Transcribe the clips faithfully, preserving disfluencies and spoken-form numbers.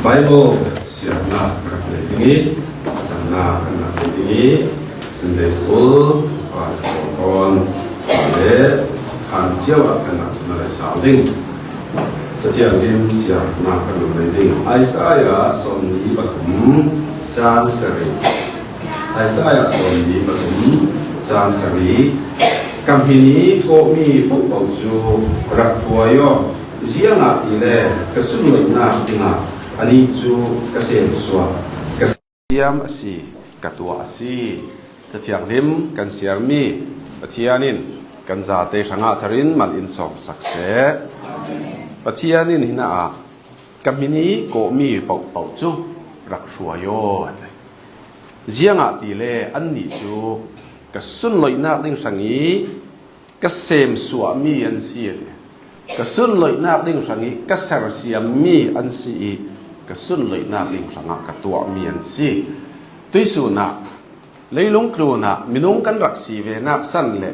Bible siamna kan nei ding i, channa kan nei ding i, Sunday School, Bible on, le, han chiawa kan na le sa ding. Pathian lim siamna kan nei ding. Isaiah sawmli pathum, chang sari. Isaiah sawmli pathum, chang sari. Ka hmin i kawhmi pohpoh cu rak hruai aw, ziangahtile ka sunloihnak dingah anih cu ka semsuah, ka siam a si, ka tuah a si. Cathianghlim kan siarmi Pathian in kan zate hrangah tharin mal in sawmsak seh. Pathian in hinaah, ka hmin i kawhmi pohpoh cu rak hruai aw, a ti. Ziangahtile annih cu ka sunloihnak ding hrang i ka semsuahmi an si, a ti. Ka sunloihnak ding hrang i ka sersiammi an si i ka sunloihnak ding hrangah ka tuahmi an si. Tuisun ah leilung tlun ah minung kan rak si ve nak san le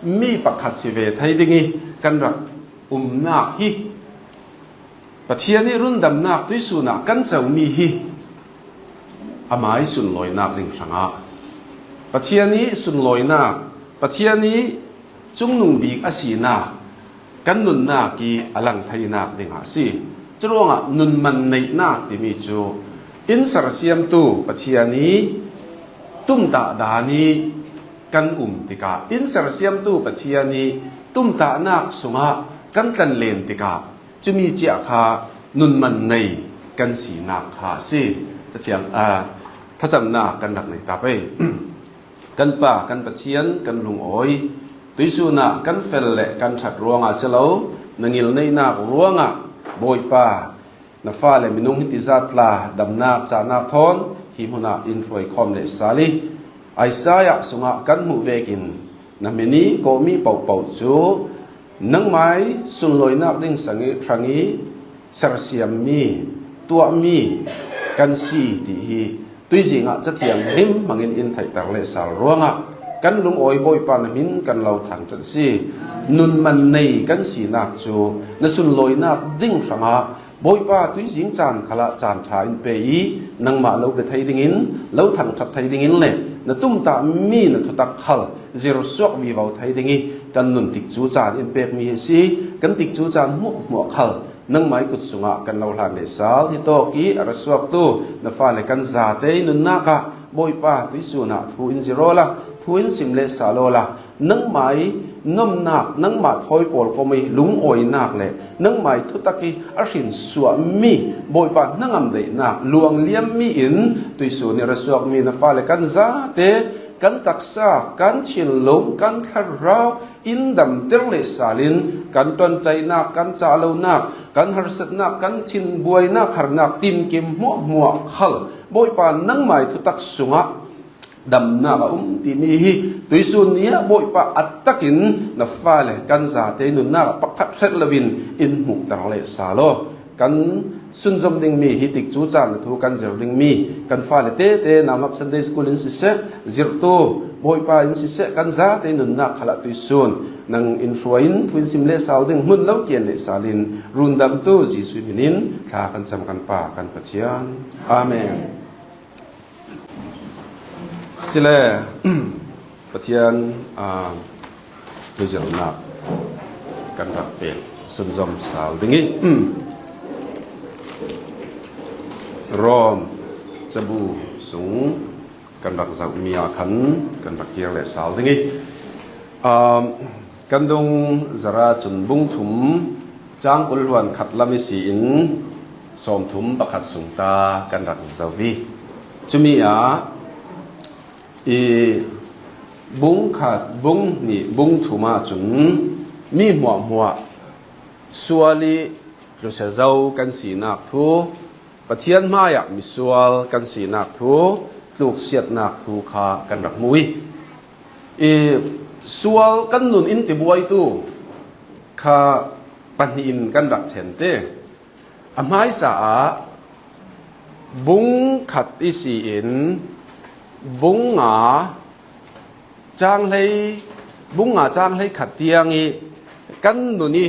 mi pakhat si ve thei ding i kan rak umnak hi Pathian i rundamnak tuisun ah kan comi hi. Amai sunlawinak ding hrangah Pathian i sunlawinak, Pathian i cungnung bik a sinak kan nunnak i a lang theinak dingah a si. Curuangah nun man neihnak timi cu in sersiamtu Pathian i tumtah dan i kan um tikah in sersiamtu Pathian i tumtahnak sungah kan tlanlen tikah cumi cia kha nun man nei kan sinak kha a si. Cathiang, aa, thlacamnak kan rak nei ta pei. Kan Pa, kan Pathian, kan lungawi, tuisun ah kan fel le kan ṭhat ruangah a si lo, na ngilneihnak ruangah, Bawipa, na fale minung hiti zat tla damnak, cahnak thawn hi hmun ah in hruai khawm le sal i, Isaiah sungah kan hmuh vekin na hmin i kawhmi pohpoh cu nangmai sunlawinak ding sang i, hrang i sersiammi, tuahmi kan si ti hi tuizing ah Cathianghlim hmangin in theihter le sal ruangah kan lungawi Bawipa na hmin kan lo thangṭhat si. Nun man nei kan sinak cu na sunlawinak ding hrangah Bawipa tuizing caan khalah caan ṭha in pe i nangmah lo pe thei dingin, lo thangṭhat thei dingin le na tumtahmi na thutak khal zirsuak vivo thei ding i kan nun tikcu caan in pekmi hi si. Kan tikcu caan hmuahhmuah khal nangmai kut sungah kan lo hlan le sal hi tawk i a ra suaktu na fale kan zate i nunnak ah Bawipa tuisun ah thu in zir awla, thu in sim le sal awla, nangmai nomnak, nangmah thawi pawl kawm i lungawinak le nangmai thutak i a hrinsuahmi Bawipa hnangam daihnak luangliammi in tuisun i ra suakmi na fale kan zate, kan taksa, kan thinlung, kan thlarau in damter le sal in kan ṭanṭainak, kan cahlonak, kan harsatnak, kan thinbuainak, harnak tinkim hmuahhmuah khal Bawipa nangmai thutak sungah damnak a um timi hi tuisun ni ah Bawipa a takin na fale kan zate nunnak ah pakhat hrenh loin in hmuhter le sal aw. Kan sunzom dingmi hi tikcu caan thu kan zir dingmi kan fale tete nauhak Sunday School in siseh, zirhtu Bawipa in siseh, kan zate nunnak khalah tuisun nang in hruai in thu in sim le sal ding hmun lo kian le sal in rundamtu Jesuh hmin in thla kan cam kan Pa kan Pathian. Amen. Sile, Pathian, aa, hmizirnak kan rak pek sunzom sal ding i, Rom cabu sung kan rak zohmi ah khan kan rak kir le sal ding i, aa, kan dung zara cun bung thum cang kul hluan khat lam i si in sawmthum pakhat sung ta kan rak zoh i, cumi ah i bung khat, bung hnih, bung thum ah cun mi hmuahhmuah sual i hlusia zo kan sinak thu, Pathian hmaiah misual kan sinak thu, tluksiatnak thu kha kan rak hmu i, i sual kan nun in tibuaitu kha pahnih in kan rak ṭhen te. A hmaisa ah bung khat i si in bung nga cang hlei, bung nga cang hlei khat tiang i kan nun i,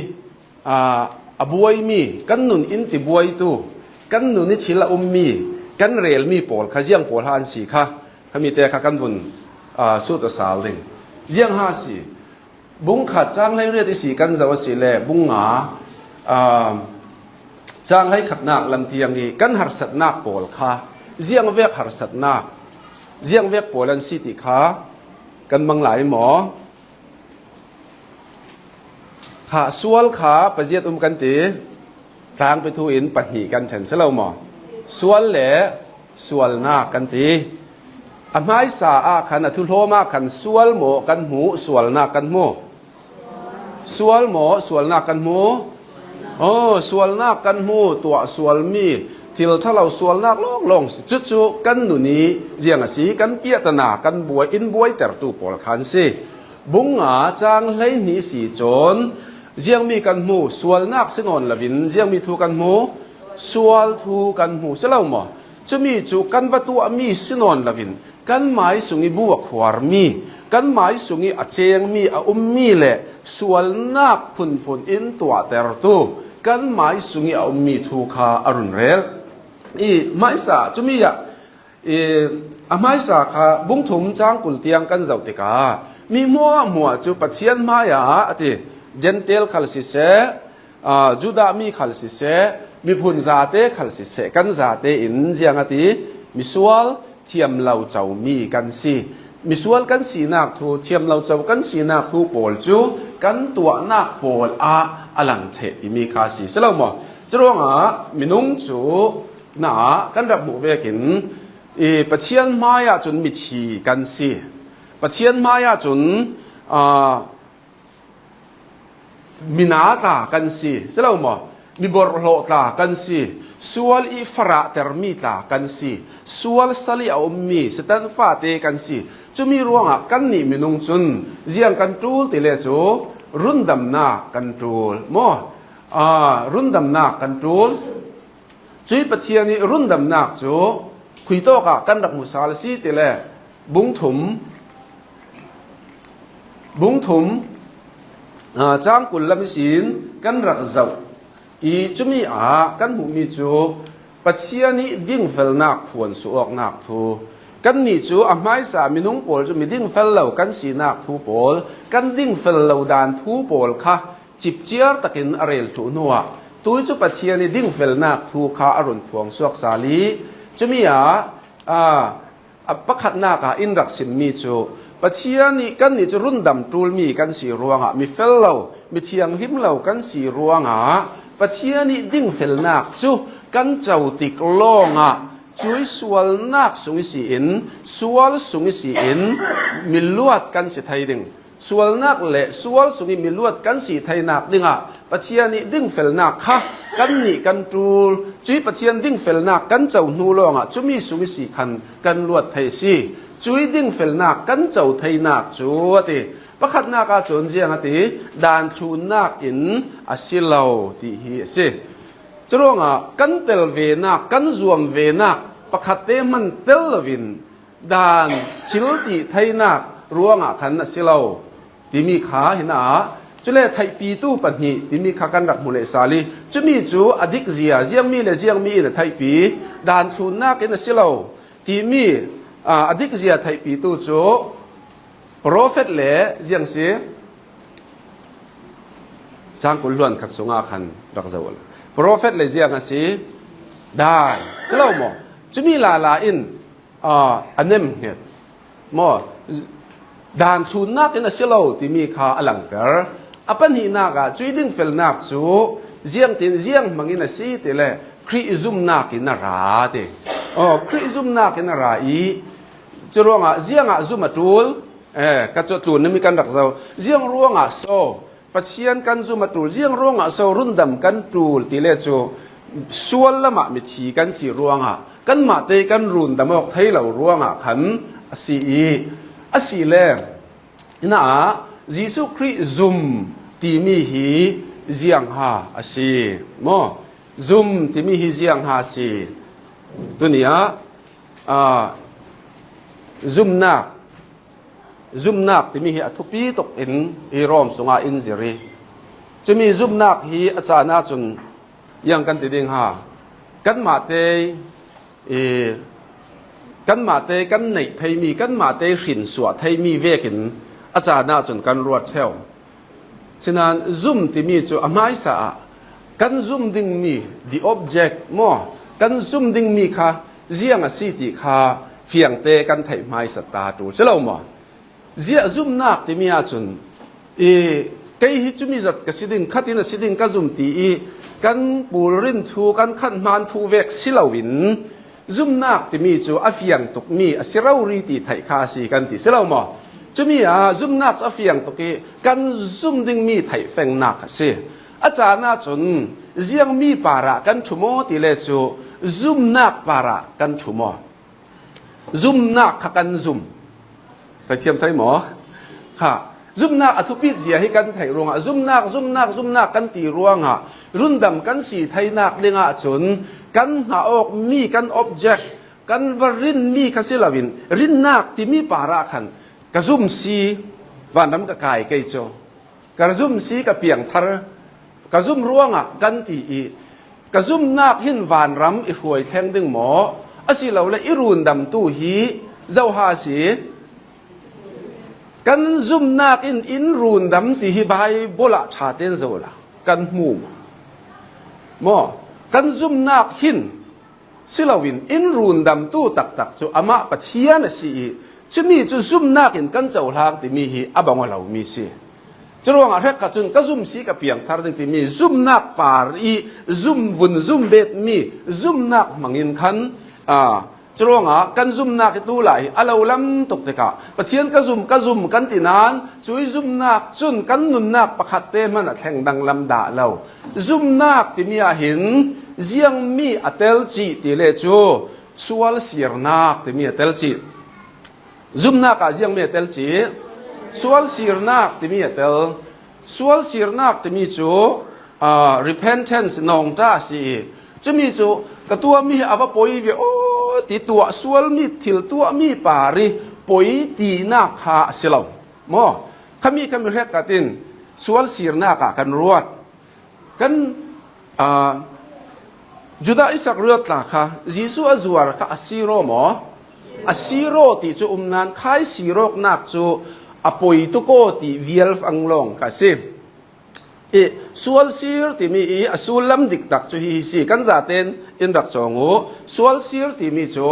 aa, a buaimi, kan nun in tibuaitu, kan nun i thil a um mi, kan rel mi pawl kha ziang pawl ha an si kha, kha mite kha kan vun, aa, sut a sal ding. Ziang ha si, bung khat chang hleiriat i si kan zoh a si le, bung nga, aa, chang hleikhatnak lam tiang i kan harsatnak pawl kha ziang vek harsatnak, ziang vek pawl an si ti kha kan mang lai maw? Kha sual kha paziat um kan ti, tlangpi thu in pahnih kan ṭhen si lo maw? Sual le sualnak kan ti. A hmaisa ah khan, a thuhlawm ah khan sual maw kan hmu, sualnak kan hmu? Sual maw sualnak kan hmu? Aw, sualnak kan hmu, tuah sual mi, thil ṭha lo sualnak lawnglawng si. Cucu kan nun i ziang a si, kan piahtana, kan buai, in buaitertu pawl khan si. Bung nga chang hleihnih si cun ziangmi kan hmu, sualnak si nawn lovin ziangmi thu kan hmu, sual thu kan hmu si lo maw? Cumi cu kan va tuahmi si nawn lovin kan mai sung i bu a khuarmi, kan mai sung i a cengmi, a ummi le sualnak phunphun in tuahtertu kan mai sung i a ummi thu kha a run rel. I hmaisa cumi ah, i, a hmaisa kha bung thum chang kul tiang kan zoh tikah mi hmuahhmuah cu Pathian hmaiah a ti, Gentile khal siseh, aa, Judah mi khal siseh, miphun zate khal siseh, kan zate in ziang a ti, misual thiam lo comi kan si. Misual kan sinak thu, thiam lo co kan sinak thu pawl cu kan tuahnak pawl ah a lang ṭheh timi kha si, si lo maw? Curuangah minung cu na kan rak hmuh vekin i Pathian hmaiah cun mithi kan si. Pathian hmaiah cun, aa, mina tla kan si, si lo maw? Mi borhhlawh tla kan si, sual i farahtermi tla kan si, sual sal i a ummi Satan fate kan si. Cumi ruangah kannih minung cun ziang kan ṭul ti le cu rundamnak kan ṭul maw? Aa, rundamnak kan ṭul. Cui Pathian i rundamnak cu khuitawk ah kan rak hmu sal a si ti le, bung thum, bung thum, aa, cang kul lam ihsin kan rak zoh i, cumi ah kan hmuhmi cu Pathian i dingfelnak phuan suh awknak thu. Kannih cu a hmaisa minung pawl cu mi dingfel lo kan sinak thu pawl, kan dingfel lo dan thu pawl kha cipciar takin a rel thluh hnuah, tui cu Pathian i dingfelnak thu kha a run phuang suak sal i, cumi ah, aa, a pakhatnak ah in rak simmi cu Pathian i kannih cu rundam ṭulmi kan si ruangah, mi fel lo, mi thianghlim lo kan si ruangah Pathian i dingfelnak cu kan co tik lawngah cui sualnak sung ihsin, sual sung ihsin mi luat kan si thei ding. Sualnak le sual sung i mi luat kan si theinak dingah Pathian i dingfelnak kha kannih kan ṭul. Cui Pathian dingfelnak kan co hnu lawngah cumi sung ihsi khan kan luat thei a si. Cui dingfelnak kan co theinak cu a ti. Pakhatnak ahcun ziang a ti, dan thlunnak in a si lo, ti hi a si. Curuangah kan tel venak, kan zuam venak pakhatte hman tel loin dan thil ti theinak ruangah khan a si lo timi kha hin a, cule theihpitu pahnih timi kha kan rak hmu leh sal i, cumi cu a dikzia, ziangmi le ziangmi in a theihpi, dan thlunnak in a si lo timi, aa, a dikzia theihpitu cu profet le ziang si, cang kul hluan khat sungah khan rak zoh. Profet le ziang a si, dan, si lo maw? Cumi lala in, aa, a nemhnget maw? Dan thlunnak in a si lo timi kha a langter. A pahnihnak ah cui dingfelnak cu ziangtin ziang hmangin a si ti le Khrih zumnak in a ra ti. Aw, Khrih zumnak in a ra i, curuangah ziangah zum a ṭul, eh, ka cu tlun nami kan rak zoh. Ziang ruangah so Pathian kan zum a ṭul, ziang ruangah so rundam kan ṭul ti le cu sual lamah mithi kan si ruangah kanmah te kan rundam awk thei lo ruangah khan a si i, a si le, hinah Jesuh Khrih zum timi hi ziang ha a si maw? Zum timi hi ziang ha a si. Tuni ah, aa, zumnak, zumnak timi hi a thupi tuk in hi Rom sungah in zir i, cumi zumnak hi a caan ahcun ziang kan ti ding ha? Kanmahte, eh, kanmahte kan neih theimi, kanmahte hrinsuah theimi vekin a caan ahcun kan ruat ṭheu. Sinain zum timi cu a hmaisa ah kan zum dingmi, the object maw, kan zum dingmi kha ziang a si ti kha fiangte kan theih hmaisa ta ṭul si lo maw? Ziah zumnak timi ahcun, i, kei hi cumi zat ka si ding, khatin a si ding ka zum ti i kan pulrin thu, kan khanhman thu vek si loin, zumnak timi cu a fiang tukmi a si rori ti theih kha a si kan ti si lo maw? Cumi ah zumnak cu a fiang tuk i kan zum dingmi theihfengnak a si. A caan ahcun ziangmi parah kan ṭhu maw ti le cu zumnak parah kan ṭhu maw? Zumnak kha kan zum. Ka thiam thei maw? Kha. Zumnak a thupit zia hi kan theih ruangah, zumnak, zumnak, zumnak kan ti ruangah, rundam kan si theinak dingah cun kan hngah awk mi, kan object, kan va rinmi kha si loin, rinnak timi parah khan ka zum si, vanram ka kai kei cu. Ka zum si ka piangthar, ka zum ruangah kan ti i, ka zumnak hin vanram i hruai thleng ding maw? Asilole i rundamtu hi zoha a si? Kan zumnak in in rundam ti hi Baibal ah ṭha tein zola kan hmu maw? Maw? Kan zumnak hin si loin in rundamtu taktak cu amah Pathian a si i, cumi cu zumnak in kan cohlang timi hi a bang aw lomi si. Curuangah hrekkhat cun ka zum si ka piangthar ding timi zumnak par i zum vun zum betmi zumnak hmangin khan, aa, curuangah kan zumnak hi tulai hi a lo lam tuk tikah Pathian ka zum, ka zum kan ti nain cui zumnak cun kan nunnak pakhat te hmanh a thleng danglam dah lo. Zumnak timi ah hin ziangmi a tel cih ti le cu sual sirnak timi a tel cih. Zumnak ah ziangmi a tel cih? Sual sirnak timi a tel. Sual sirnak timi cu, aa, repentance, nawngta a si i, cumi cu ka tuahmi hi a va poi ve aw ti tuah, sualmi thil tuahmi par i poi tinak kha a si lo. Maw? Khami, khami hrekkhat in sual sirnak ah kan ruat. Kan, aa, Judah Iskariot tla kha Jesuh a zuar kha a siraw maw? A siraw ti cu um nain khai sirawknak cu a poi tuk aw ti vial fang lawng kha a si. I sual sir timi i a sullam diktak cu hihi si. Kan zaten in rak cawng u. Sual sir timi cu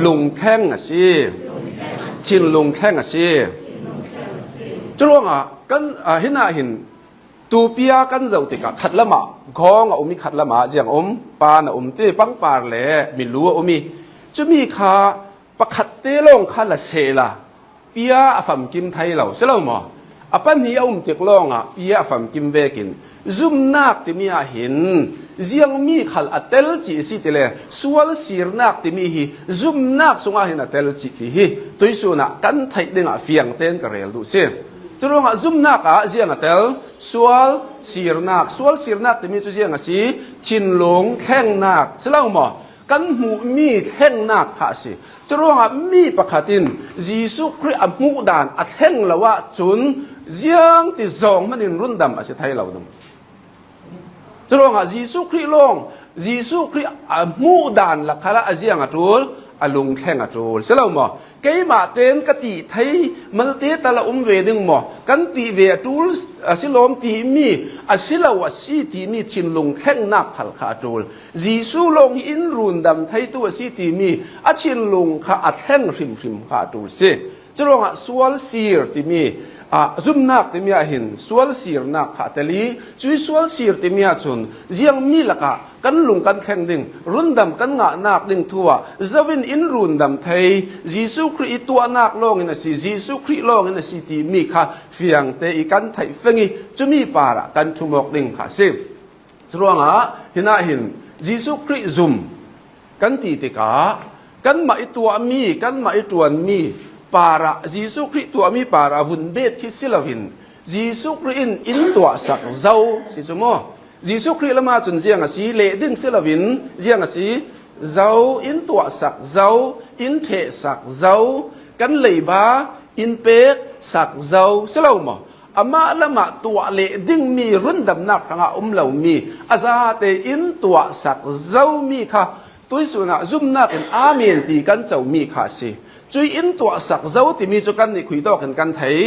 lungthleng a si. Thinlung thleng a si. Curuangah kan, aa, hinah hin tu pia kan zoh tikah khatlam ah gawng a um i khatlam ah ziang a um, paan a um ti, pangpar le milu a um i, cumi kha pakhat te lawng kha la sehla pia a famkim thei lo si lo maw? A pahnih a um tik lawngah pia a famkim vekin zumnak timi ah hin ziangmi khal a tel cih a si ti le sual sirnak timi hi zumnak sungah hin a tel cih ti hi tuihsun ah kan theih dingah fiang tein ka rel duh si. Curuangah zumnak ah ziang a tel? Sual sirnak. Sual sirnak timi cu ziang a si? Thinlung thlengnak si lo maw? Kan hmuhmi thlengnak kha a si. Curuangah mi pakhat in Jesuh Khrih a hmuh dan a thleng lo ahcun ziangti zawng hmanh in rundam a si thei lo ding. Curuangah Jesuh Khrih lawng, Jesuh Khrih a hmuh dan lakkhal ah a ziang a ṭul, a lungthleng a ṭul si lo maw? Keimah tein ka ti thei malte tal a um ve ding maw? Kan ti ve a ṭul a si lawm timi, a si lo a si timi thinlung thlengnak khal kha a ṭul. Jesuh lawng hi in rundam theitu a si timi a thinlung kha a thleng hrimhrim kha a ṭul si. Curuangah sual sir timi, aa, zumnak timi ah hin sual sirnak kha a tel i, cui sual sir timi ahcun ziangmi lakah kan lung kan thleng ding, rundam kan ngahnak ding thu ah zo in in rundam thei, Jesuh Khrih i tuahnak lawng in a si, Jesuh Khrih lawng in a si timi kha fiangte i kan theih feng i, cumi parah kan ṭhumawk ding kha a si. Curuangah hinah hin Jesuh Khrih zum kan ti tikah kanmah i tuahmi, kanmah i ṭuanmi parah, Jesuh Khrih tuahmi parah vun bet khi si loin Jesuh Khrih in in tuahsak zo si cu maw? Jesuh Khrih lamah cun ziang a si, leh ding si loin ziang a si, zo, in tuahsak zo, in ṭhehsak zo, kan leiba in peksak zo si lo maw? amah lamah tuah leh dingmi rundamnak hrangah a um lomi a zate in tuahsak zomi kha tuihsun ah zumnak in amen ti kan comi kha a si. Cuih in tuahsak zo timi cu kannih khuitawk in kan thei.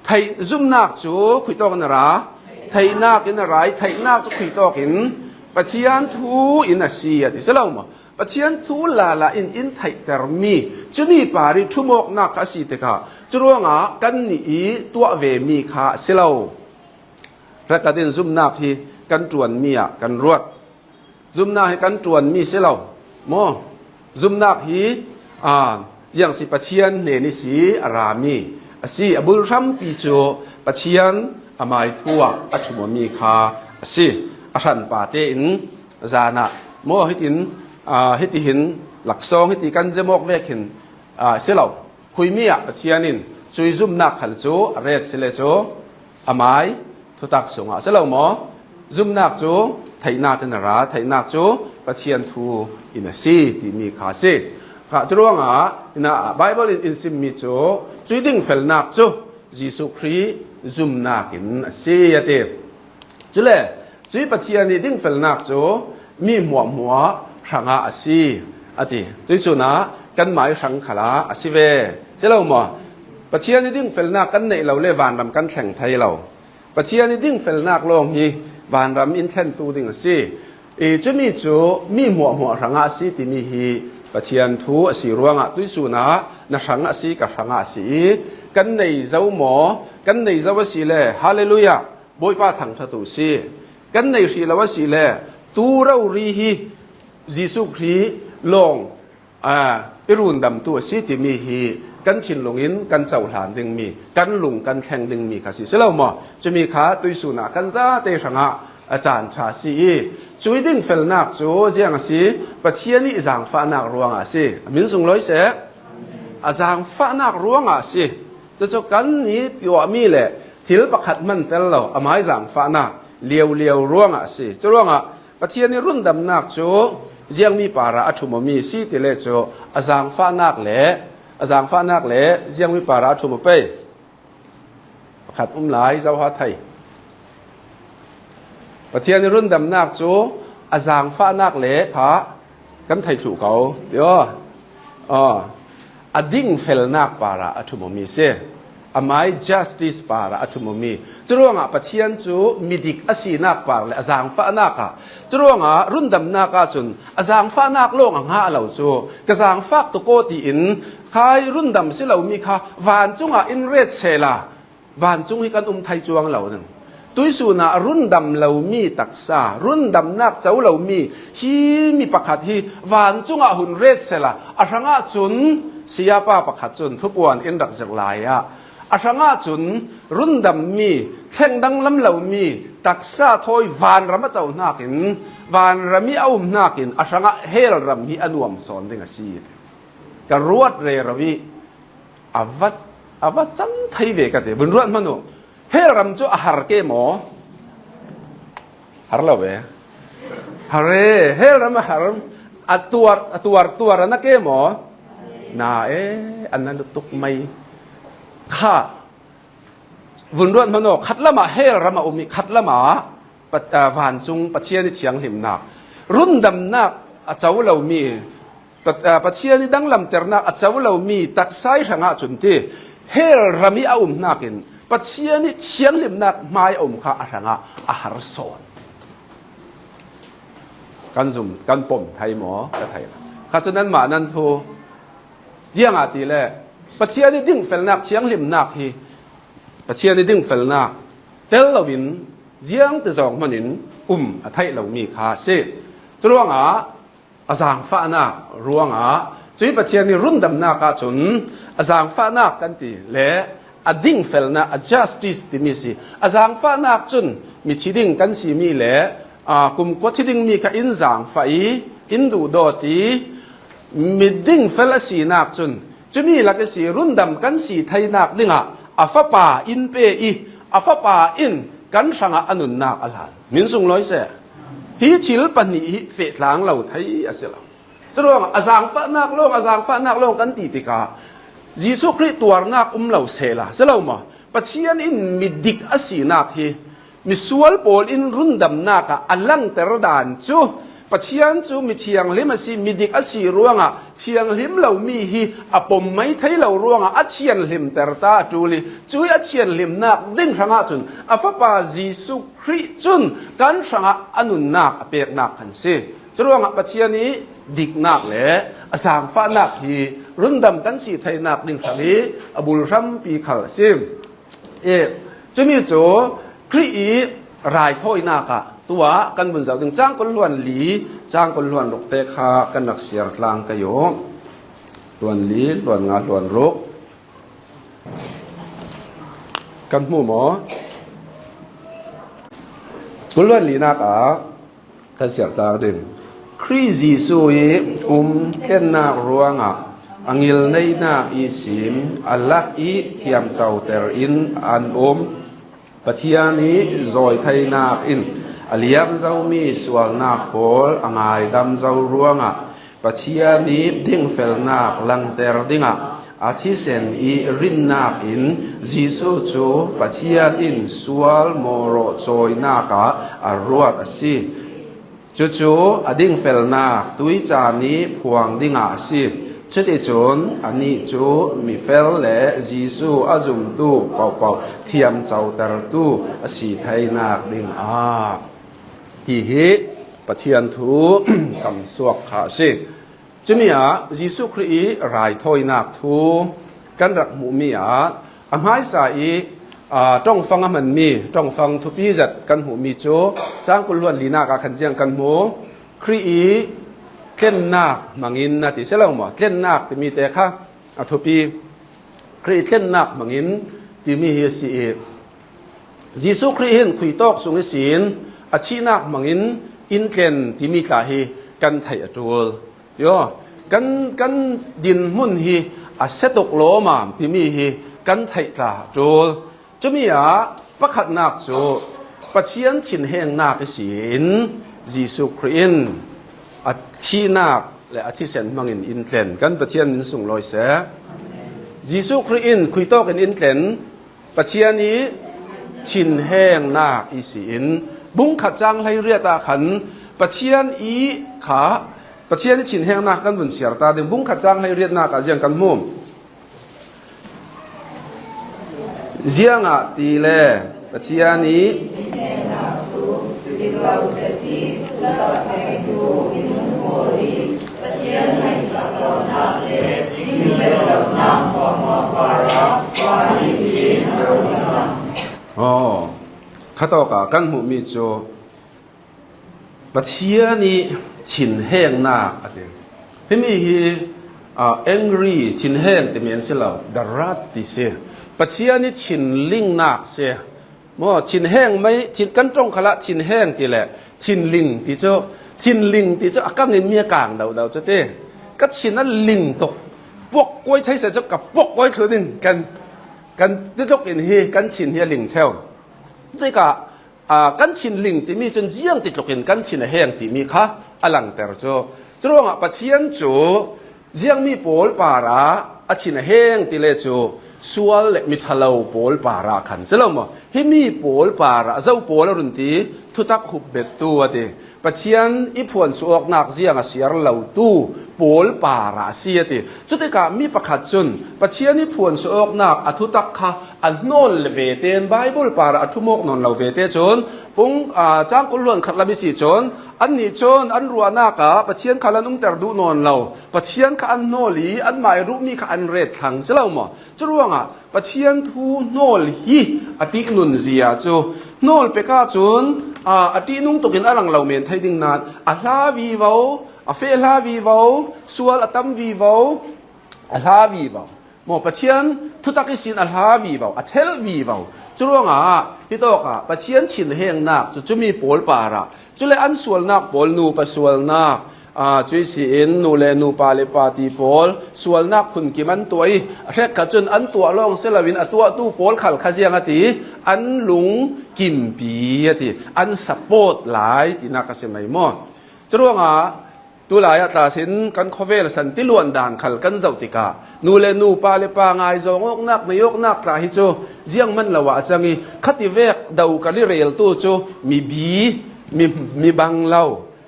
Theih zumnak cu khuitawk in a ra, theihnak in a ra i, theihnak cu khuitawk in Pathian thu in a si a ti si lo maw? Pathian thu lala in in theihtermi cumi par i ṭhumawknak kha a si tikah curuangah kannih i tuah vemi kha a si lo. Hrekkhat in zumnak hi kan ṭuanmi ah kan ruat. Zumnak hi kan ṭuanmi si lo maw? Zumnak hi, aa, ziang si, Pathian hnen i si a rami a si. A bul hrampi cu Pathian amai thu ah a ṭhumawmi kha a si. A hranpa tein zan ah maw hitin, aa, hitihin laksawng hiti kan zem awk vekin, aa, si lo. Khuimi ah Pathian in cuih zumnak khal cu a ret si le cu amai thutak sungah a si lo maw? Zumnak cu theihnak in a ra, theihnak cu Pathian thu in a si timi kha a si. Kha curuangah ina Baibal in in simmi cu cuih dingfelnak cu Jesuh Khrih zumnak in a si a ti. Cule cuih Pathian i dingfelnak cu mi hmuahhmuah hrangah a si a ti. Cuih cunah kanmai hrang khalah a si ve. Si lo maw? Pathian i dingfelnak kan neih lo le vanram kan thleng thei lo. Pathian i dingfelnak lawng hi vanram in thlentu ding a si. I cumi cu mi hmuahhmuah hrangah a si timi hi Pathian thu a si ruangah tuihsun ah na hrang a si, ka hrangah a si i kan nei zo maw? Kan nei zo a si le, Hallelujah! Bawipa thangṭhat uh si. Kan nei hrih lo a si le, tu rori hi Jesuh Khrih lawng, aa, i rundamtu a si timi hi kan thinlung in kan cohlan dingmi, kan lung kan thleng dingmi kha si, si lo maw? Cumi kha tuihsun ah kan zate hrangah a caan ṭha si i, cuih dingfelnak cu ziang a si, Pathian i zangfahnak ruangah a si. A min sunglawi seh. A zangfahnak ruangah a si. Cucu kan i tuahmi le thil pakhat hman tel lo, amai zangfahnak liaulio ruangah a si. Curuangah Pathian i rundamnak cu ziangmi parah a ṭhumawmi si ti le cu a zangfahnak le, a zangfahnak le ziangmi parah a ṭhumawpei pakhat um lai, Zoha thei. Pathian i rundamnak cu a zangfahnak le kha kan thei thluh ko, ti aw. Aw. A dingfelnak parah a ṭhumawmi si. Amai justice parah a ṭhumawmi. Curuangah Pathian cu midik a sinak par le a zangfahnak ah, curuangah rundamnak ahcun a zangfahnak lawng a ngah lo cu, ka zangfak tuk aw tiin khai rundam si lomi kha vancung ah in ret sehla, vancung hi kan um thei cuang lo ding. Tuihsun ah rundam lomi taksa, rundamnak co lomi hi mi pakhat hi vancung ah hun ret sehla, a hrangah cun sayapa pakhat cun thupuan in rak zirh lai ah, a hrangah cun rundammi, thleng danglam lomi taksa thawi vanram a co hnakin, vanram i a um hnakin a hrangah hell ram hi a nuam sawn ding a si. Ka ruat rero i a va, a va cang thei ve ka ti. Vun ruat hmanh uh. Hell ram cu a har ke maw? Har lo ve. Har e, hell ram a har. A tuar, a tuar, tuar a na ke maw? Na e, a na lutuk mai. Kha, vun ruat hmanh uh. Khat lamah hell ram a um i, khat lamah Pat-, aa, vancung Pathian i thianghlimnak, rundamnak a co lomi, Pat-, aa, Pathian i danglamternak a co lomi taksa i hrangah cun ti, hell ram i a um hnakin Pathian i thianghlimnak hmai a um kha a hrangah a har sawn. Kan zum, kan pom thei maw? Ka thei. Kha cu nanmah nan thu ziangahtile Pathian i dingfelnak, thianghlimnak hi Pathian i dingfelnak tel loin ziangtizawng hmanin um a theih lomi kha a si. Curuangah a zangfahnak ruangah cuih Pathian i rundamnak ahcun a zangfahnak kan ti le a dingfelnak, a justice timi si. A zangfahnak cun mithi ding kan simi le, aa, kumkhua thi dingmi kha in zangfah i, in duhdawt i, mi dingfel a sinak cun cumi lak i si, rundam kan si theinak dingah a Fapa in pe i, a Fapa in kan hrangah a nunnak a hlan. Min sunglawi seh. Hi thil pahnih hi feh tlang lo thei a si lo. Curuangah a zangfahnak lawng, a zangfahnak lawng kan ti tikah Jesuh Khrih tuarnak um lo sehla, si lo maw? Pathian in midik a sinak hi misual pawl in rundamnak ah a langter dan cu, Pathian cu mi thianghlim a si, midik a si ruangah thianghlim lomi hi a pom mai thei lo ruangah a thianhlimter ta a ṭul i, cuih a thianhlimnak ding hrangah cun a Fapa Jesuh Khrih cun kan hrangah a nunnak a peknak khan si. Curuangah Pathian i diknak le a zaangfahnak hi rundam kan si theinak ding hrang i a bul hrampi khal a si. E, cumi cu Khrih i raithawinak ah tuah kan vun zoh ding cang kul hluan li, cang kul hluan ruk te kha kan rak siar tlang ka yo. Hluan li, hluan nga, hluan ruk. Kan hmu maw? Kul hluan linak ah kan siar tlang ding. Khrih Jesuh i um tlennak ruangah a ngilneinak ihsin a lak i thiamcoter in an um. Pathian i zawitheinak in a liam zomi sualnak pawl a ngaidam zo ruangah Pathian i dingfelnak langter dingah a thisen i rinnak in Jesuh cu Pathian in sual mawrawh cawinak ah a ruat a si. Cucu a dingfelnak tuicaan i phuang dingah a si. Cuticun anih cu mifel le Jesuh a zumtu paohpaoh thiamcotertu a si theinak dingah hihi Pathian thu kamsuak kha a si. Cumi ah Jesuh Khrih i raithawinak thu kan rak hmuhmi ah a hmaisa i, aa, ṭongfang a hmanmi, ṭongfang thupi zet kan hmuhmi cu cang kul hluan linak ah khan ziang kan hmu. Khrih i tlennak hmangin a ti si lo maw? Tlennak timi te kha a thupi. Khrih i tlennak hmangin timi hi a si i, Jesuh Khrih hin khuitawk sung ihsin a thihnak hmangin in tlen timi tla hi kan theih a ṭul. Tio, kan, kan dinhmun hi a sia tuk lawmam timi hi kan theih tla a ṭul. Cumi ah pakhatnak cu Pathian thinhengnak ihsin Jesuh Khrih in a thihnak le a thisen hmangin in tlen. Kan Pathian min sunglawi seh. Jesuh Khrih in khuitawk in in tlen. Pathian i thinhengnak ihsin bungkhat cang hleiriat ah khan Pathian i kha, Pathian i thinhengnak kan vun siar ta ding. Bungkhat cang hleiriatnak ah ziang kan hmu. Ziangahtile Pathian i Aw, khatawk ah kan hmuhmi cu Pathian i thinhengnak a ti. Himi hi, aa, angry, thinheng timi an si lo, the wrath ti si. Pathian i thinlingnak si. Maw, thinheng mai, thin, kan ṭong khalah thinheng ti le thinling ti cu, thinling ti cu a kangin mi a kang dodau cu ti. Ka thin a ling tuk, puak kuai thei seh cu ka puak kuai thlu ding kan, kan ti tluk in hi kan thin hi a ling ṭheu. Cutikah, aa, kan thinling timi cun ziang ti tlukin kan thin a heng timi kha a langter cu. Curuangah Pathian cu ziangmi pawl parah a thin a heng ti le cu sual le miṭhalo pawl parah khan si lo maw? Himi pawl parah zo pawl a run ti thutak hupbettu a ti. Pathian i phuansuahawknak ziang a siar lotu pawl parah a si a ti. Cutikah mi pakhat cun Pathian i phuansuahawknak a thutak kha a hnawl ve tein Baibal parah a ṭhumawk nawn lo ve te cun pung, aa, cang kul hluan khat lam i si cun annih cun an ruahnak ah Pathian khal an umter duh nawn lo. Pathian kha an hnawl i anmah i ruhmi kha an ret thlang si lo maw? Curuangah Pathian thu hnawl hi a ṭihnun zia cu hnawl pek ahcun, aa, a ṭihnung tukin a lang lo men thei ding nain a hla vivo, a feh hla vivo, sual a tam vivo, a hla vivo. Maw Pathian thutak ihsin a hla vivo, a ṭhelh vivo. Curuangah hitawkah Pathian thinhengnak cu cumi pawl parah, cule an sualnak pawl, nupa sualnak, aa, cuih si in nu le nupa le pa ti pawl sualnak phunkim an tuah i, a hrekkhat cun an tuah lawng si loin a tuahtu pawl khal kha ziang a ti, an lungkimpi a ti, an support lai tinak a si mai maw? Curuangah Tulai ah tla sin kan khawvel san tiluan dan khal kan zoh tikah nu le nu, pa le pa ngaizawng awknak, nei awknak tla hi cu ziang man lo ah a cang i, khativek do kal i reltu cu mibi, mi, mi bang lo,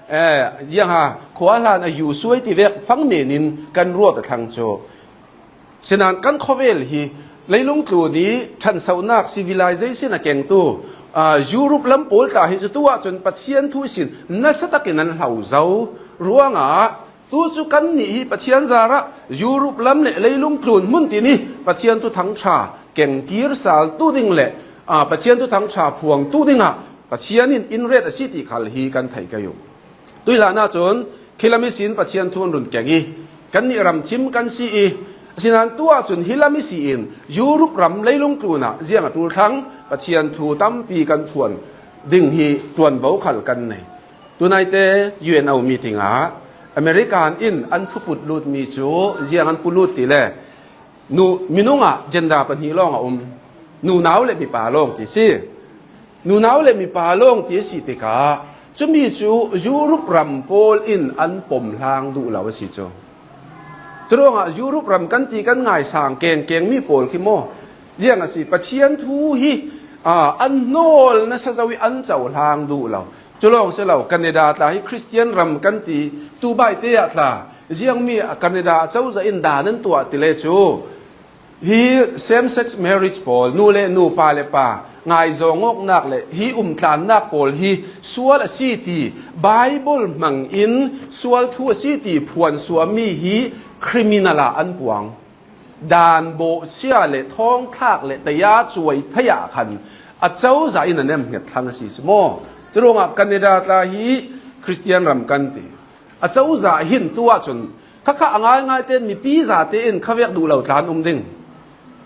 eh, ziang ha, khua hlan a yu suai tivek fang men in kan ruat a thlang cu. Sinain kan khawvel hi leilung tlun i ṭhansohnak, civilization a kengtu, aa, Europe lam pawl tla hi cu tu ahcun Pathian thu ihsin nasa takin an hlo zo ruangah tu cu kannih hi Pathian zarah Europe lam le leilung tlun hmun tin i Pathian thuthang ṭha keng kir sal tu ding le, aa, Pathian thuthang ṭha phuang tu dingah Pathian in in ret a si ti khal hi kan thei kei uh. Tuihlan ahcun khi lam ihsin Pathian thu an run keng i, kannih ram thim kan si i, asinain tu ahcun hi lam ihsin Europe ram leilung tlunah ziang a ṭul thlang Pathian thu tampi kan phuan ding hi ṭuanvo khal kan nei. Tunaite U N O meeting ah America in an thuput lutmi cu ziang an pulut ti le, nu, minung ah gender pahnih lawng a um. Nunau le mipa lawng ti si. Nunau le mipa lawng ti a si tikah cumi cu Europe ram pawl in an pom hlang duh lo a si cu. Curuangah Europe ram kan ti kan ngaisang kengkeng mi pawl khi maw, ziang a si, Pathian thu hi, aa, an hnawl nasa zo i an cohlang duh lo. Cu lawng si lo, Canada tla hi Khristian ram kan ti, tu baihte ah tla, ziangmi a Canada a cozah in dan an tuah ti le cu, hi same-sex marriage pawl, nu le nu, pa le pa ngaizawng awknak le hi umtlannak pawl hi sual a si ti, Bible hmang in sual thu a si ti phuan suammi hi criminal ah an puang. Dan bawhcia le thawngthlak le taya cuai thei ah khan a cozah in a nemhnget thlang a si cu maw? Curuangah Canada tla hi Khristian ram kan ti. A cozah hin tu ahcun khakha a ngaingai tein mipi zate in khavek duh lo tla an um ding.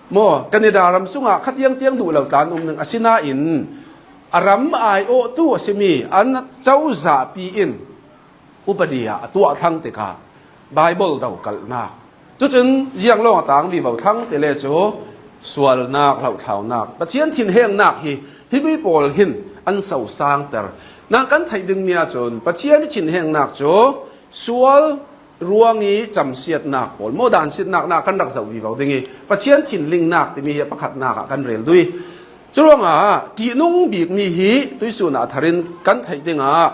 Maw, Canada ram sungah kha tiangtiang duh lo tla an um ding. Asinain a ram aiawhtu a simi an cozah pi in upadi ah a tuah thlang tikah Bible do kalhnak. Cucun ziang lawng a tang vivo thlang ti le cu sualnak, hlohtlaunak, Pathian thinhengnak hi himi pawl hin an sosangter. Nak kan theih dingmi ahcun Pathian i thinhengnak cu sual ruang i camsiatnak pawl, maw, dansiatnak nak kan rak zoh vivo ding i, Pathian thinlingnak timi hi a pakhatnak ah kan rel duh i, curuangah ṭihnung bikmi hi tuihsun ah a thar in kan theih dingah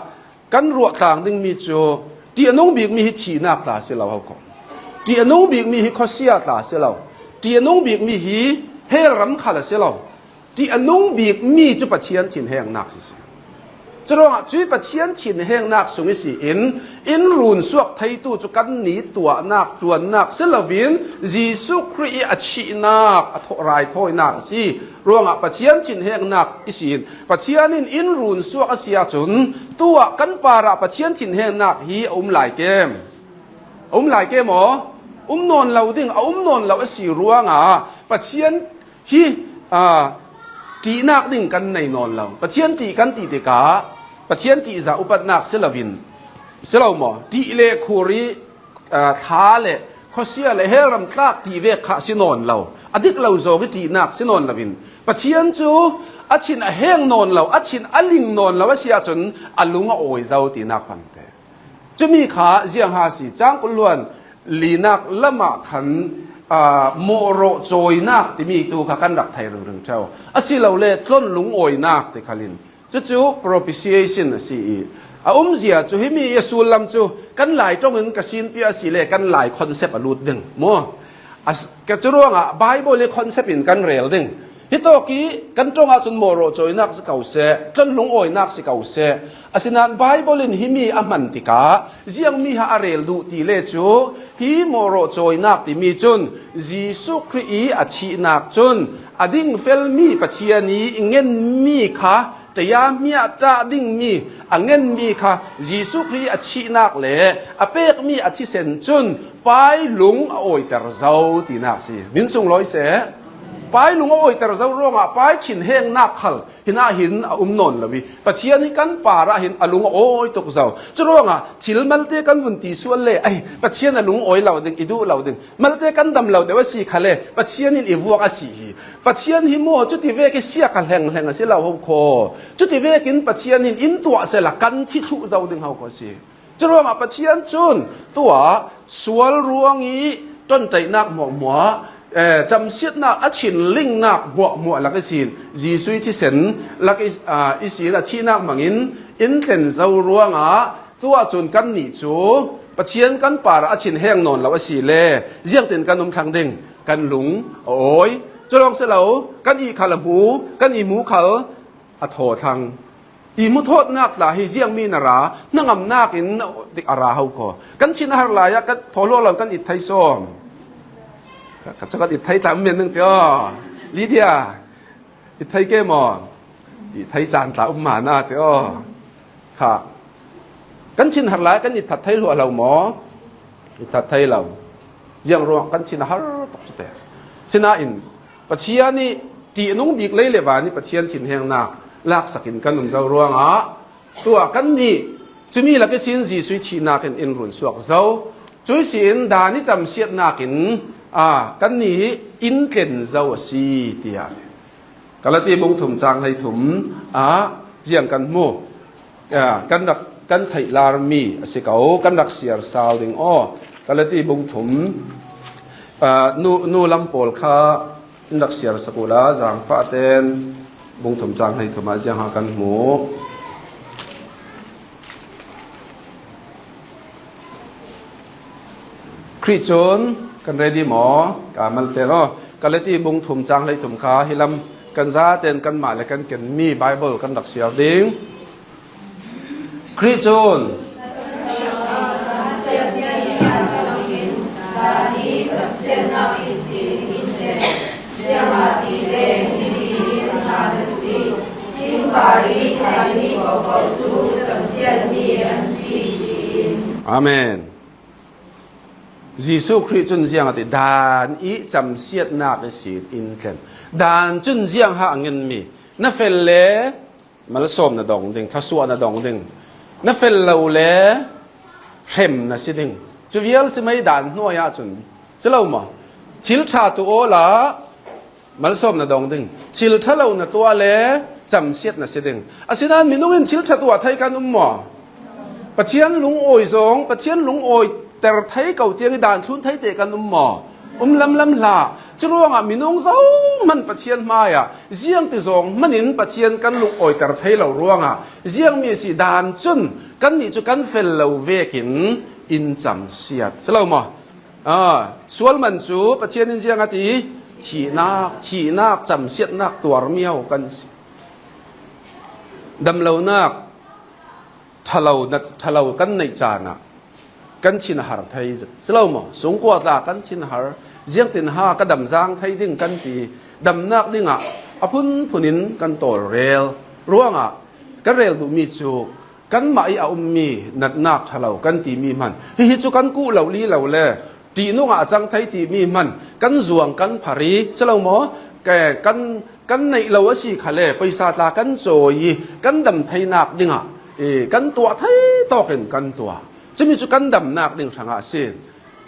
kan ruah tlang dingmi cu ṭihnung bikmi hi thihnak tla si lo, ho ko. Ṭihnung bikmi hi khuasia tla si lo. Ṭihnung bikmi hi hell ram khal a si lo. Ṭihnung bikmi cu Pathian thinhengnak hi si. Curuangah cuih Pathian thinhengnak sung ihsin in runsuak theitu cu kannih tuahnak, ṭuannak si loin Jesuh Khrih i a thihnak, a thawh, raithawinak a si. Ruangah Pathian thinhengnak ihsin Pathian in in runsuak a si ahcun tu ah kan parah Pathian thinhengnak hi a um lai kem? A um lai kem aw? Um nawn lo ding, a um nawn lo a si ruangah Pathian hi, aa, ṭihnak ding kan nei nawn lo. Pathian ṭih kan ti tikah Pathian ṭihzah upatnak si loin, si lo maw? Ṭih le khur i, aa, thla le khuasia le hell ram tlak ṭih vek kha si nawn lo. A dik lo zawng i ṭihnak si nawn loin Pathian cu a thin a heng nawn lo, a thin a ling nawn lo a si ahcun a lung a awi zo tinak fangte. Cumi kha ziang ha si, cang kul luan linak lamah khan, aa, mawhrawh cawinak timi tu kha kan rak thei ringring ṭheo. Asilole tlon lungawinak ti khalin, cucu propitiation a si i, a umzia cu himi i a sullam cu kan Lai ṭong in ka sinpiak a si le kan Lai concept a lut ding maw? A s-, ka curuangah Bible i concept in kan rel ding. Hitawk i kan ṭong ahcun mawhrawh cawinak si ko seh, tlon lungawinak si ko seh. Asinain Bible in himi a hman tikah ziangmi ha a rel duh ti le cu, hi mawhrawh cawinak timi cun Jesuh Khrih i a thihnak cun a dingfelmi Pathian i ngenmi kha, taya hmiah ṭah dingmi a ngenmi kha Jesuh Khrih i a thihnak le a pekmi a thisen cun Pai lung a awiter zo tinak si. Min sung lawi seh. Pai lung a awiter zo ruangah Pai thinhengnak khal hinah hin a um nawn lo i, Pathian hi kan parah hin a lung a awi tuk zo. Curuangah thil malte kan vun ti sual le, ai, Pathian a lung awi lo ding, i duh lo ding. Malte kan dam lo deuh a si kha le, Pathian in i vuak a si hi. Pathian hi maw, cuti vek i sia kha hlenghleng a si lo, ho khaw. Cuti vekin Pathian in in tuah sela kan thi thluh zo ding, ho khaw a si. Curuangah Pathian cun tuah sual ruang i ṭonṭaihnak hmuahhmuah, eh, camsiatnak a thinlingnak hmuahhmuah lak ihsin Jesuh i thisen lak i, ah, ihsin a thihnak hmangin in tlen zo ruangah tuah cun kannih cu Pathian kan parah a thinheng nawn lo a si le ziangtin kan um thlang ding? Kan lung a awi. Cu lawng si lo, kan ihkhal a hmu, kan ihmu khal a thaw thlang. Ihmu thawtnak tla hi ziangmi na ra, hnangamnak in a ra ho kho. Kan thin a har lai ah kan thawhlawh lo kan it thei sawm. Ka, ka cakat it thei tla men ning ti aw. Lydia, it thei ke maw? It thei caan tla um ma na ti aw. Kha. Kan thin har lai kan it that thei hluah lo maw? It that thei lo. Ziang ruang kan thin a har tuk cu te. Sinain Pathian ih ṭihnung bik lei le van ih Pathian thinhengnak laksakin kan um zo ruangah tuah kannih cumi lak ihsin Jesuh ih thihnak in in run suak zo. Cuih sin dan ih camsiatnak in, aa, kannih in tlen zo a si, tiah Galati bung thum cang hleithum ah ziang kan hmu. Aa, kan rak, kan theih larmi a si ko, kan rak siar sal ding aw. Galati bung thum, aa, nu, nu lam pawl kha in rak siar sak uhla, zaangfah ten bung thum cang hleithum ah ziang ha kan hmu. Khrih cun kan ready maw? Ka malte aw. Galati bung thum cang hleithum kha hi lam kan zaten kanmah le kan kenmi Bible kan rak siar ding. Khrih cun Amen. Jesuh Khrih cun ziang a ti, dan ih camsiatnak ihsin in tlen. Dan cun ziang ha a ngenmi, na fel le malsawm na dong ding, thlasuah na dong ding. Na fel lo le hrem na si ding. Cu vial si mei dan hnuai ahcun, si lo maw? Thil ṭha tuah awla malsawm na dong ding. Thil ṭha lo na tuah le camsiat na si ding. Asinain minung in thil ṭha tuah thei kan um maw? Pathian lungawi zong, Pathian lungawi ter thei ko tiang ih dan thlun thei te kan um maw? Um lamlam hlah. Curuangah minung zohman Pathian hmaiah ziangti zong hmanin Pathian kan lungawi ter thei lo ruangah ziangmi a si dan cun kannih cu kan fel lo vekin in camsiat. Si lo maw? Aa, sual man cu Pathian in ziang a ti? Thihnak, thihnak, camsiatnak tuarmi ho kan si. Damlonak, ṭhalo, na, ṭhalo kan neih caan ah kan thin a har thei zet. Si lo maw? Sungkua tla kan thin a har, ziangtin ha ka damzang thei ding kan ti, damnak dingah a phunphun in kan tawlrel ruangah kan rel duhmi cu kanmah ih a ummi natnak ṭhalo kan timi hman. Hihi cu kan kuh lo li lo le ṭihnung ah a cang thei timi hman kan zuang kan phar ih, si lo maw? Ke, kan, kan neih lo a si khale, pawisa tla kan cawi ih kan dam theinak dingah, ee, kan tuah thei tawkin kan tuah. Cumi cu kan damnak ding hrangah a si.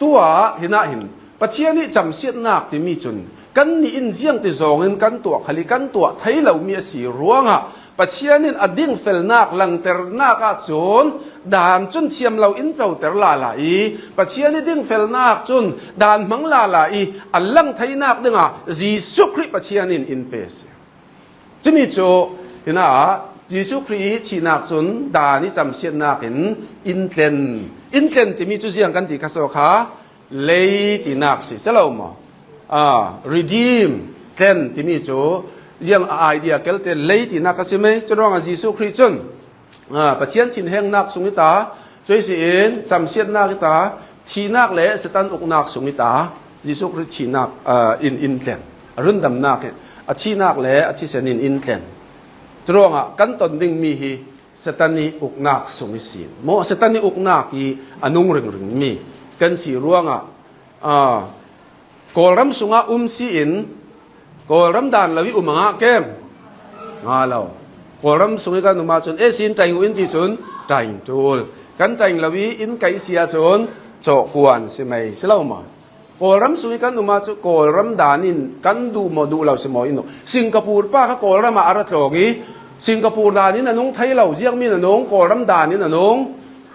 Tuah, hinah hin Pathian ih camsiatnak timi cun kannih in ziangti zongin kan tuah khal ih kan tuah thei lomi a si ruangah Pathian in a dingfelnak langternak ahcun dan cun thiam lo in coter lala ih Pathian ih dingfelnak cun dan hmang lala ih a lang theinak dingah Jesuh Khrih Pathian in in pe a si. Cumi cu, hinah, Jesuh Khrih ih thihnak cun dan ih camsiatnak in in tlen. In tlen timi cu ziang kan ti kha saw kha, lei tinak si, si lo maw? Ah, redeem, tlen timi cu ziang a idea kelte lei tinak kha si mei. Curuangah Jesuh Khrih cun, ah, Pathian thinhengnak sung ih ta, cuih si in camsiatnak ih ta, thihnak le Satan uknak sung ih ta, Jesuh Khrih thihnak, ah, in, in tlen. A rundamnak ih a thihnak le a thisen in in tlen. Curuangah kan ton dingmi hi Satan ih uknak sung ihsin. Maw, Satan ih uknak ih a nung ringringmi kan si ruangah, aa, Kawlram sungah um si in Kawlram dan lo ih um a ngah kem? Ngah lo. Kawlram sung ih kan um ahcun, eh, sin ṭaing uh in ti cun ṭaing ṭul. Kan ṭaing lo ih in kaih si ahcun cawhkuan si mei, si lo maw? Kawlram sung ih kan um ahcun Kawlram dan in kan duh maw, duh lo si maw in uh. Singapore pa kha Kawlram ah a ra tlawng ih Singapore dan in a nung thei lo, ziangmi na nung, Kawlram dan in a nung.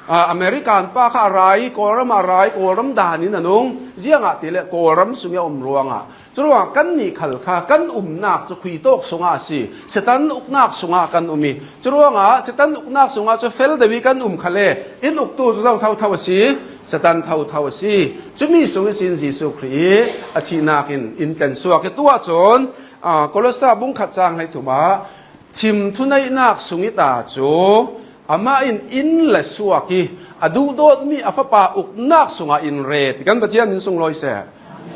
A, American pa kha a rai, Kawlram a rai, Kawlram danin a nung, ziangah tile Kawlram sungah a um ruangah. Curuangah kannih khal kha kan umnak cu khui tawk sungah a si, Satan uknak sungah kan um i, curuangah Satan uknak sungah cu fel deuh i kan um khal le, in uktu cu zo thotho a si, Satan thotho a si. Cumi sung ihsin Jesuh Khrih i a thihnak in in tlensuak i tuah cun, a, Kolosa bungkhat cang hleithum ah, thim thuneihnak sung i ta cu amah in in la suak i a duhdawtmi a Fapa uknak sungah in ret i kan Pathian min sunglawi seh.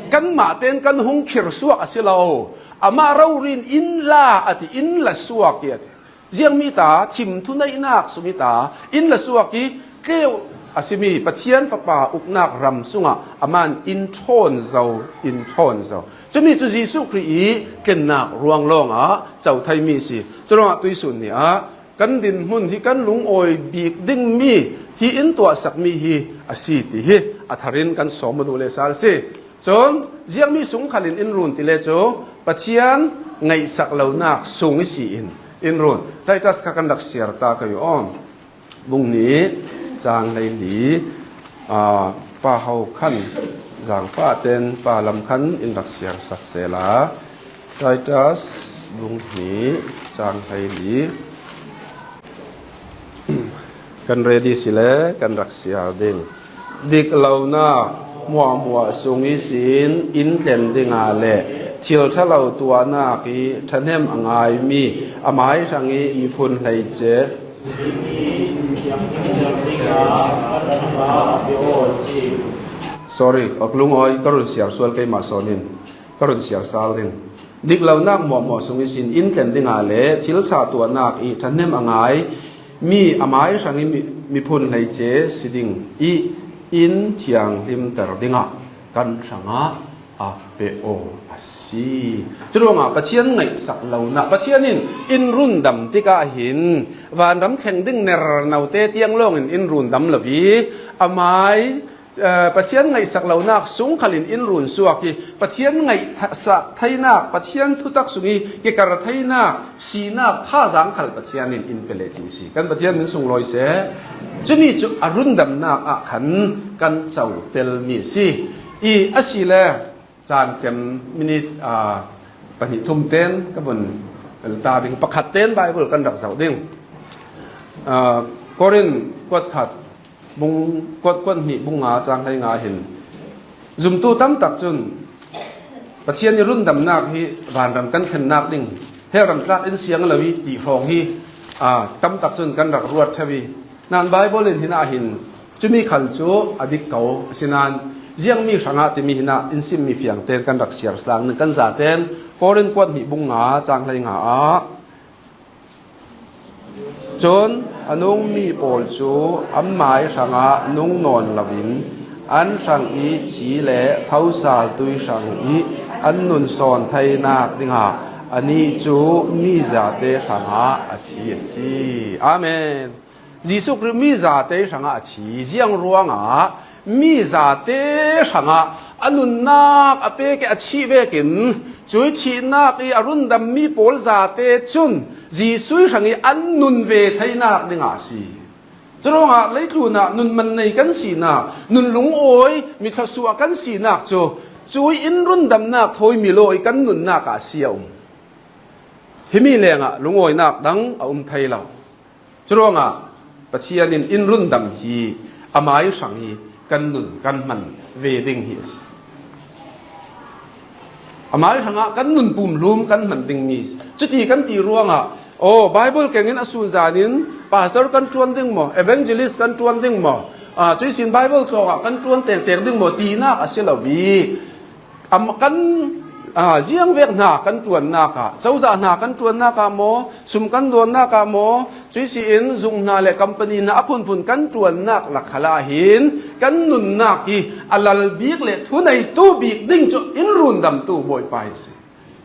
Kanmah tein kan hung khirsuak a si lo. Amah rori in in la a ti, in la suak i a ti. Ziangmi ta thim thuneihnak sung i ta in la suak i tleu a simi Pathian Fapa uknak ram sungah amah in in ṭhawn zo, in ṭhawn zo. Cumi cu Jesuh Khrih i tlennak ruang lawngah co theimi a si. Curuangah tuihsun ni ah kan dinhmun hi kan lungawi bik dingmi hi in tuahsakmi hi a si ti hi a thar in kan sawm aw duh le sal a si. Cun ziangmi sung khal in in run ti le cu Pathian ngaihsak lonak sung i si in in run. Titus kha kan rak siar ta ka aw. Bung hnih, cang hleili, aa, Pa Ho Khan, zangfah ten Pa Lam Khan in rak siar sak sehla. Titus bung hnih, cang hleili. Kan ready si le kan rak siar ding. Dik lonak hmuahhmuah sung ihsin in tlen dingah le thil ṭha lo tuahnak i ṭhahnem a ngaimi amai hrang i miphun hleice. Sorry, ka lungawi ka run siar sual keimah sawn in. Ka run siar sal ding. Dik lonak hmuahhmuah sung ihsin in tlen dingah le thil ṭha tuahnak i ṭhahnem a ngai mi amai hrang i mi, miphun hleice si ding i in thianghlimter dingah kan hrangah a pe aw a si. Curuangah Pathian ngaihsak lonak, Pathian in in rundam tikah hin vanram thleng ding ner note tiang lawngin in rundam lo i amai, eh, Pathian ngaihsak lonak sung khalin in run suak i Pathian ngaihsak theinak, Pathian thutak sung i kikar theinak, sinak, thazaang khal Pathian in in pe le cin si. Kan Pathian min sunglawi seh. Cumi cu a rundamnak ah khan kan co telmi a si. I a si le caan cem minute, aa, pahnih thum ten ka vun ta ding, pakhat ten Bible kan rak zoh ding. Aa, Korin kuat khat bung, kuat, kuat hnih bung nga cang hlei nga hin zumtu tam tak cun Pathian i rundamnak hi vanram kan thlennak ding, he ramtlak in siang lo i ti hrawng hi, aa, tam tak cun kan rak ruat ṭheu i, nain Bible in hin ah hin cumi khal cu a dik ko, asinain ziangmi hrangah timi hin ah in simmi fiang ten kan rak siar slang ning kan zaten Korin kuat hnih bung nga cang hlei nga ah, cun a nungmi pawl cu an mai hrangah nung nawn loin an hrang i thi le thosal tui hrang i an nun sawn theinak dingah anih cu mi zate hrangah a thi a si. Amen. Jesuh Khrih mi zate hrangah a thi. Ziang ruangah mi zate hrangah a nunnak a pek i a thih vekin, cui thihnak i a rundammi pawl zate cun Jesuh hrang i an nun ve theinak dingah a si. Curuangah leitlun ah nun man nei kan sinak, nun lungawi, mi thluasuah kan sinak cu cui in rundamnak thawi mi law i kan nunnak ah a si a um. Himi lengah lungawinak dang a um thei lo. Curuangah Pathian in in rundam hi amai hrang hi kan nun kan hman ve ding hi a si. Amai hrangah kan nun pumhlum kan hman dingmi cuti kan ti ruangah, aw, Bible kengin a sun zanin pastor kan ṭuan ding maw, evangelist kan ṭuan ding maw, aa, cuihsin Bible tlawngah kan ṭuan tektek ding maw tinak a si lo i, am, kan, aa, ziangvek hna kan ṭuannak ah, cozah hna kan ṭuannak ah maw, sum kan dawnnak ah maw, cuihsin zung hna le company hna a phunphun kan ṭuannak lakkhal ah hin kan nunnak i a lal bik le thuneitu bik ding cu in rundamtu Bawipa hi a si.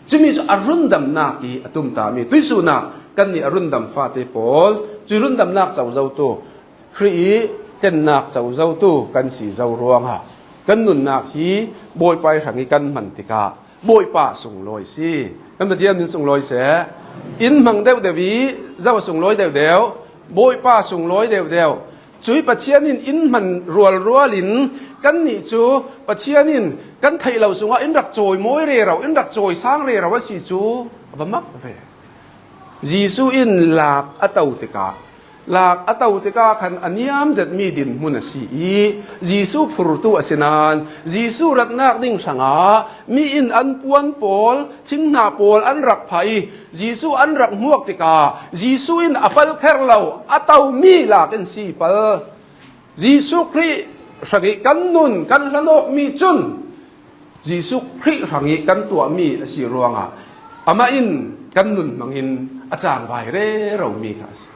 Cumi cu a rundamnak i a tumtahmi tuihsun ah kannih a rundam fate pawl, cui rundamnak cozotu, Khrih i tlennak cozotu kan si zo ruangah kan nunnak hi Bawipa i hrang i kan hman tikah Bawipa sunglawi si. Kan Pathian min sunglawi seh. In hmang deuhdeuh i zo a sunglawi deuhdeuh, Bawipa sunglawi deuhdeuh. Cui Pathian in in hman rualrual in kannih cu Pathian in kan theih lo sungah in rak cawi mawi rero, in rak cawi sang rero a si cu a va mak ve. Jesuh in lak a to tikah, lak a to tikah khan a niam zetmi dinhmun a si i, Jesuh phurtu a si nain, Jesuh ratnak ding hrangah mi in an puan pawl, thinghnah pawl an rak phah i, Jesuh an rak hmuak tikah, Jesuh in a pal kher lo, a tomi lak in si pal. Jesuh Khrih hrangih kan nun, kan hlanawkmi cun, Jesuh Khrih hrangih kan tuahmi a si ruangah amah in kan nun hmangin a cangvai reromi kha a si.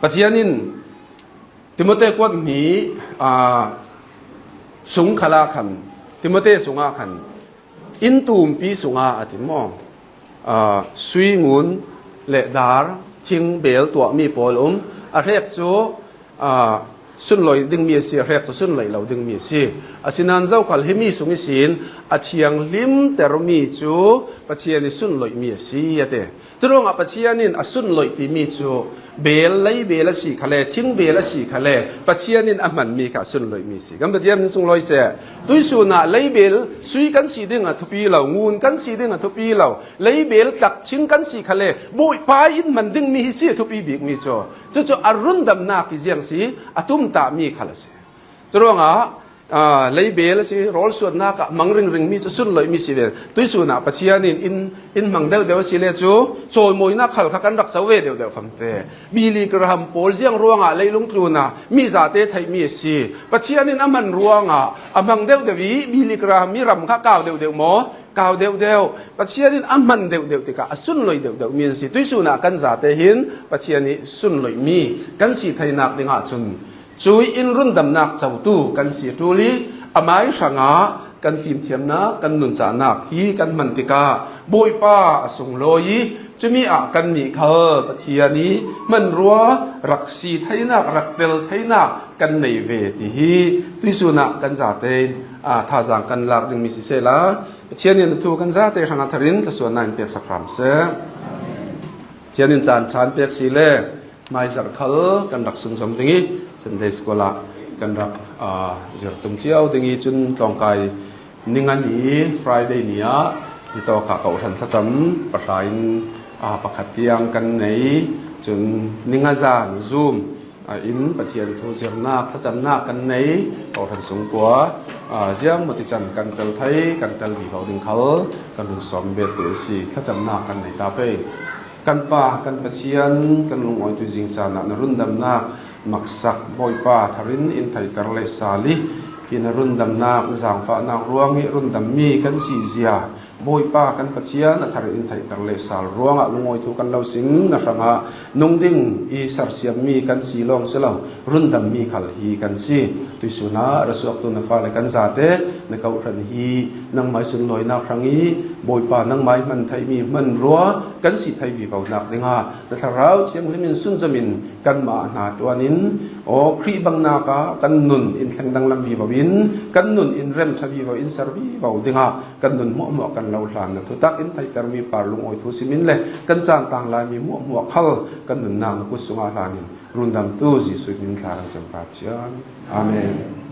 Pathian in Timote kuat hnih, aa, sung khalah khan, Timote sungah khan, inn tumpi sungah a ti maw? Aa, sui ngun le dar, thing bel tuahmi pawl um, a hrek cu, aa, sunlawih dingmi a si, a hrek cu sunlawih lo dingmi a si. Asinain zokhal himi sung ihsin a thianghlimtermi cu Pathian i sunlawihmi a si, a ti. Curuangah Pathian in a sunlawih timi cu bel, lei bel a si khale, thing bel a si khale, Pathian in a hmanmi kha a sunlawihmi a si. Kan Pathian in sunglawi seh. Tuihsun ah lei bel sui kan si ding a thupi lo, ngun kan si ding a thupi lo, lei bel tlak thing kan si khale, Bawipa in hman dingmi hi si a thupi bikmi cu. Cucu a rundamnak hi ziang si, a tumtahmi khal a si. Curuangah, aa, lei bel a si, rawl suatnak ah hmang ringringmi cu sunlawihmi si ve. Tuihsun ah Pathian in, in, in hmang deuhdeuh a si le cu, cawimawinak khal kha kan rak co ve deuhdeuh famte. Billy Graham pawl ziang ruangah leilung tlun ah mi zate theihmi a si. Pathian in a hman ruangah a hmang deuhdeuh i, Billy Graham mi ram kha kau deuhdeuh maw? Kau deuhdeuh. Pathian in a hman deuhdeuh tikah a sunlawih deuhdeuhmi an si. Tuihsun ah kan zate hin Pathian i sunlawihmi kan si theinak dingah cun, cui in rundamnak cotu kan si a ṭul i, amai hrangah kan fimthiamnak, kan nuncahnak hi kan hman tikah Bawipa a sunglawi i, cumi ah kannih khal Pathian i hmanrua rak si theinak, rak tel theinak kan nei ve ti hi tuihsun ah kan zate in, aa, thazaang kan lak dingmi si sehla, Pathian in a thu kan zate hrangah thar in thluasuahnak in peksak hram seh. Pathian in caan ṭha in pek si le, hmaizarh khal kan rak sunzom ding i, Sunday School ah kan rak, aa, zir tum cio ding i, cun tlawngkai ninga ni, Friday ni ah, hitawk ah kohhran thlacam pahra in, aa, pakhat tiang kan nei, cun ninga zan Zoom, aa, in Pathian thu zirnak, thlacamnak kan nei, kohhran sungkua, aa, ziang mutican kan tel thei, kan tel vivo ding khal kan hun sawm bet tu si, thlacamnak kan nei ta pei. Kan Pa, kan Pathian, kan lungawitui zing caan ah na rundamnak maksak Bawipa thar in in theihter le sal i, hi na rundamnak, na zaangfahnak ruang i rundammi kan si zia Bawipa kan Pathian a thar in in theihter le sal ruangah lungawi thu kan lo sim na hrangah nung ding i sersiammi kan si lawng si lo, rundammi khal hi kan si. Tuihsun ah ra suaktu na fale kan zate, na kohhran hi nangmai sunlawinak hrang i, Bawipa nangmai hman theihmi hmanrua kan si thei vivonak dingah na Thlarau Thianghlim in sunzom in kanmah hna ṭuan in, aw, Khrih bangnak ah kan nun in thleng danglam vivo in, kan nun in remṭha vivo in ser vivo dingah kan nun hmuahhmuah kan lo hlan na thutak in theihtermi par lungawi thu simin le kan caan tang laimi hmuahhmuah khal kan nunnak na kut sungah hlan in, rundamtu Jesuh min thla kan cem Pathian. Amen.